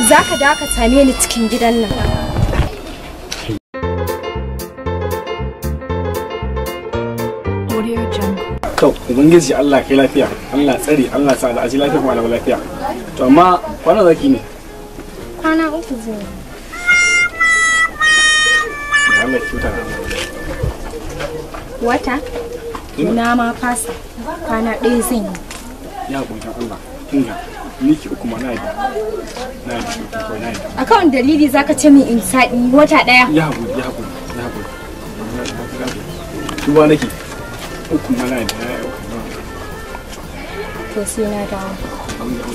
Zaka da ka same ni cikin gidan nan. To ubangiji Allah kai lafiya, Allah tsare, Allah sa da aji lafiya kuma da lafiya. To amma kwana zaki ne? Kwana 3 zai. Allah kyauta. Wata? Na ma fasa. Kwana 1 zan yi. Ya gode Allah. Kinga miki 3 ma na yi. Na yi ko na yi. Akan dalili zaka ce min in sadi wata 1. Ya gode, ya gode, ya gode. Duba nake. 3 ma na yi. To sai na dawo.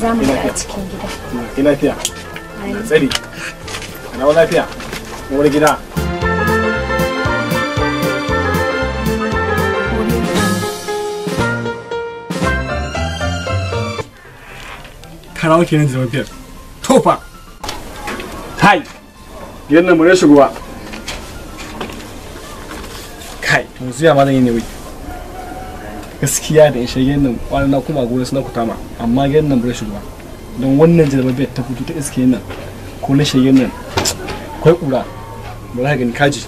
Za mu ga a cikin gida. Ki lafiya. Tsari. Ana lafiya. Uwar gida. Karawa kenan zama biyar. Tofa. Hai. Gidan nan mu ne shigowa. Kai, yanzu ya ma zan yi ne wai. Gaskiya da in shige nan kwana na kuma gona suna kutama, amma gidan nan bare shigowa. Don wannan jarabar biyar ta fito ta iske nan ko na shige nan. Kwai kura. Ba za ka gani kaji.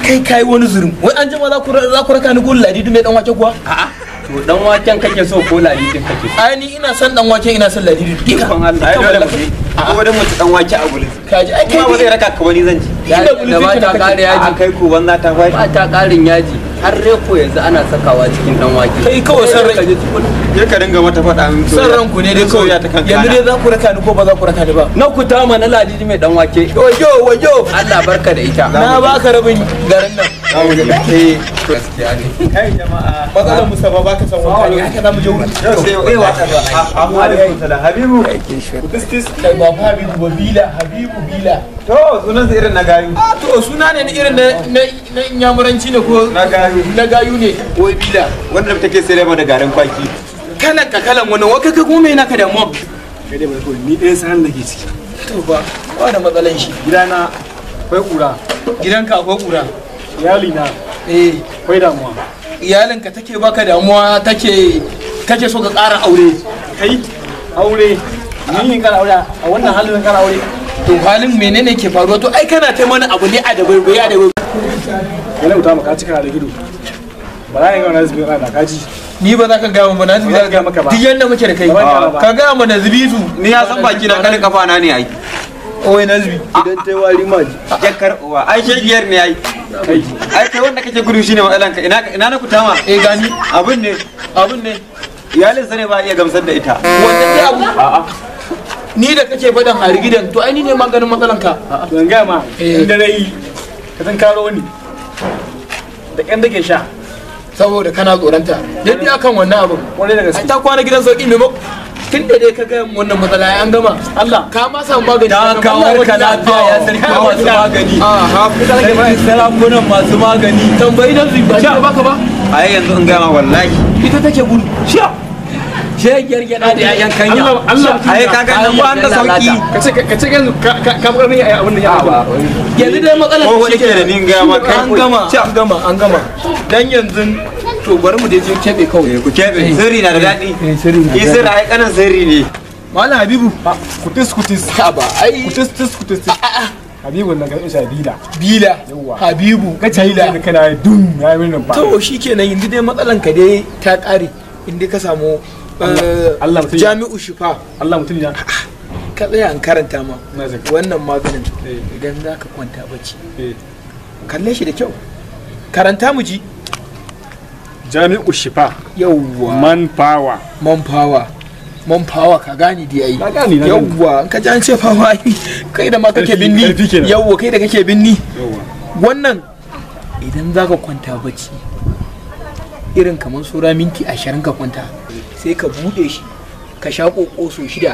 Kai kai wani zurum. Wai an jima za ku raka ni gurin Ladidi mai dan wake kuwa? A'a. To dan waken kake so ko Ladidin kake so? Ai ni ina son dan waken, ina son Ladidi. Ikon Allah, ai dole mu je. Ko dan mu ci dan wake a gurin. Kaji ai kai ba zai raka ka wani zan ci. Inda gurin ba ta kare yaji. A kai ku banza ta fashi. Ba ta karin yaji. Har reko yanzu ana sakawa cikin dan wake. Kai kawai san rai. Je ka dinga mata faɗa min San ranku ne dai kawai. Yanzu dai za ku raka ni ko ba za ku raka ni ba? Na ku ta mana Ladidi mai dan wake. Wayo wayo. Allah barka da ita. Na baka rabin garin nan. Eh gaskiya ne. Kai jama'a. Matsalar Mustafa baka san wanka ne. Haka za mu je wurin. Yau sai wai wata ba. Amma alaikum salam Habibu. Tis kai ba Habibu ba Bila, Habibu Bila. To sunan sa irin na gayu. Ah to suna ne irin na na inyamuranci ne ko na gayu. Na gayu ne wai Bila. Wanda take sayar mana garin kwaki. Kalan ka kalan wannan wai kai kuma me naka damuwa? Kai dai ba ko ni ɗaya san da ke ciki. To ba ba da matsalan shi. Gidana akwai kura. Gidanka akwai kura. Iyalina eh akwai damuwa. Iyalinka take baka damuwa take kake so ka ƙara aure. Kai aure ni in ƙara aure a wannan halin ƙara aure. To halin menene ke faruwa? To ai kana ta mana abu ne a da baibai a da baibai. Kai na wuta maka cika da gido. Ba za ka ga wani zubi da kaji. Ni ba za ka ga mu na zubi za ka maka ba. Duk yanda muke da kai. Ka ga mu na zubi su. Ni ya san baki na kanin kafa na ne ai. Oi na zubi. Idan tai wari ma ji. Jakar uwa ai shegiyar ne ai. Kai. Ai kai wanda kake gudu shine matsalan ka. Ina ina na kutama. Eh gani. Abun ne. Abun ne. Iyalin sa ne ba iya gamsar da ita. Wannan dai abu. A'a. Ni da kake faɗan a rigidan to ai ni ne maganin matsalan ka. To in ga ma in da nayi ka san karo ni. Da ƙyan da ke sha. Saboda kana tsoronta. Yadda akan wannan abun. Kwarai da gaske. Ai ta kwana gidan sauki maimako tun da dai ka ga wannan matsala an gama. Allah ka ma samu magani. Da kawar ka lafiya ya sarki masu magani. Aha. Sarki sarakunan masu magani. Tambayi dan zubi ba ta baka ba. Ai yanzu in gama wallahi. Ita take gudu. Sha. Shegiyar gyada da yayan kanya. Allah Allah ai ka ga nan ba da sauki. Kace yanzu ka ka karni ai abin da ya Yanzu dai matsalar ko wani ke da ni in gaya ma kai an gama an gama an gama. Dan yanzu to bari mu je je kebe kawai. Ku kebe sirri na da daɗi. Eh sirri na. Ki sirri ai kanan sirri ne. Malam Habibu kutis kutis. Ka ba ai kutis kutis kutis. Habibu nan ga isa Bila. Bila. Habibu ka ce Bila. Kana dum ya yi min fa. To shikenan yanzu dai matsalan ka dai ta kare in dai ka samu Allah mutum Jami'u Shifa. Allah mutum ya. Ka tsaya an karanta ma wannan maganin idan za ka kwanta bacci. Kalle shi da kyau. Karanta mu ji. Jami'u Shifa. Yawwa. Man power. Man power. Man power ka gane dai ai. Na gane na gane. Yawwa in ka ji an ce power ai kai da ma kake binni. Yawwa kai da kake binni. Yawwa. Wannan idan za ka kwanta bacci irin kamar sura minti 20 ka kwanta sai ka bude shi ka sha koko so 6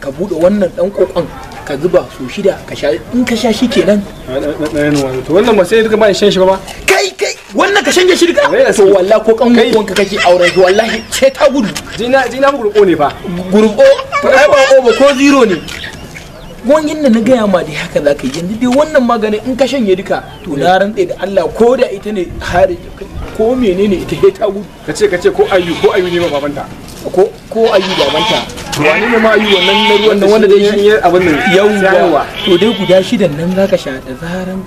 ka bude wannan dan kokon ka zuba so 6 ka sha in ka sha shi kenan. To wannan ba sai duka ba in shan shi ba. Kai kai wannan ka shanye shi duka to wallahi ko kan wanka kake auren ki wallahi sai ta gudu. Jina jina gurbo ne fa. Gurbo ai ba o ba ko zero ne. Wannan da na gaya ma dai haka za ka yi yanzu dai wannan maganin in ka shanye duka to na rantse da Allah ko da ita ne har ko menene ita sai ta gudu. Kace ko ayu ne ba babanta. Ko ayu babanta. Wani ne ma yi wannan na ruwan nan wanda dai shi abin nan yawwa. To dai guda shidan nan zaka sha, da zaran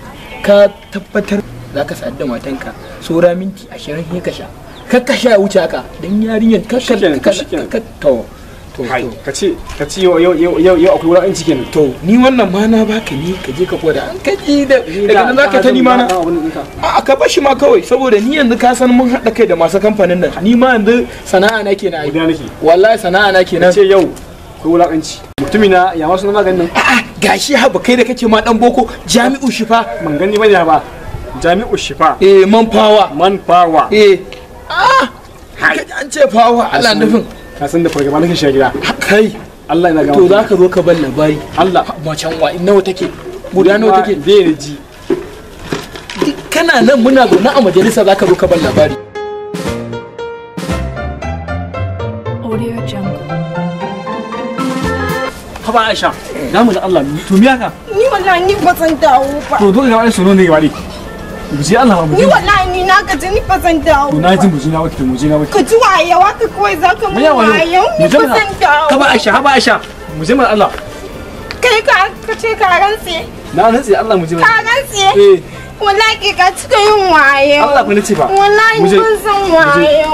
ka tabbatar zaka sadu da matanka saura minti 20 sai ka sha. Kakka sha ya wuce haka dan yarinyar kakka Shikenan. To to Kai, to ka ce yau yau yau yau yau akwai wani kenan. To ni wannan ma na baka ne ka je ka gwada, an ka ji da daga nan zaka ta nima na. A ka bashi ma kawai, saboda ni yanzu ka san mun haɗa kai da masu kamfanin nan, ni ma yanzu sana'a na kenan ai. Guda nake. Wallahi sana'a na Ka kenan. ce yau akwai wulakanci. Mutumina ya masu na maganin nan. A'a gashi haba, kai da kake ma dan boko, Jami'u Shifa. Ban gani bane ba. Jami'u Shifa. Eh, man power. Man power. Eh, ah, kaji an ce power, Allah nufin. Ka san da fargaba nake shiga gida. Kai. Allah ina ga. To za ka zo ka bar labari. Allah. Macen wa nawa take, guda nawa take? Bai ji. Duk kana nan muna zaune a majalisa za ka zo ka bar labari. Audio Jungle. Haba Aisha, namu da Allah, to miya ka? Ni wallahi ni ba zan dawo ba. To dole ga wani sono ne gaba ɗaya. Mu je Allah ba mu Ni je. wallahi ni na gaji, ni ba zan dawo. To na ji mu je na waki, to mu je na waki. Ka ji wayewa ka kawai za ka mun Mu wayo. wayo. Mu Ni je ba mana. zan dawo. Haba Aisha, haba Aisha. Mu je mana Allah. Kai ka ce ka rantse. Na rantse Allah mu je mana. Ka rantse. Eh, Wallahi kai ka cika yin wayo. Allah ku nace ba. Wallahi Mu je. ban san Mu je. wayo.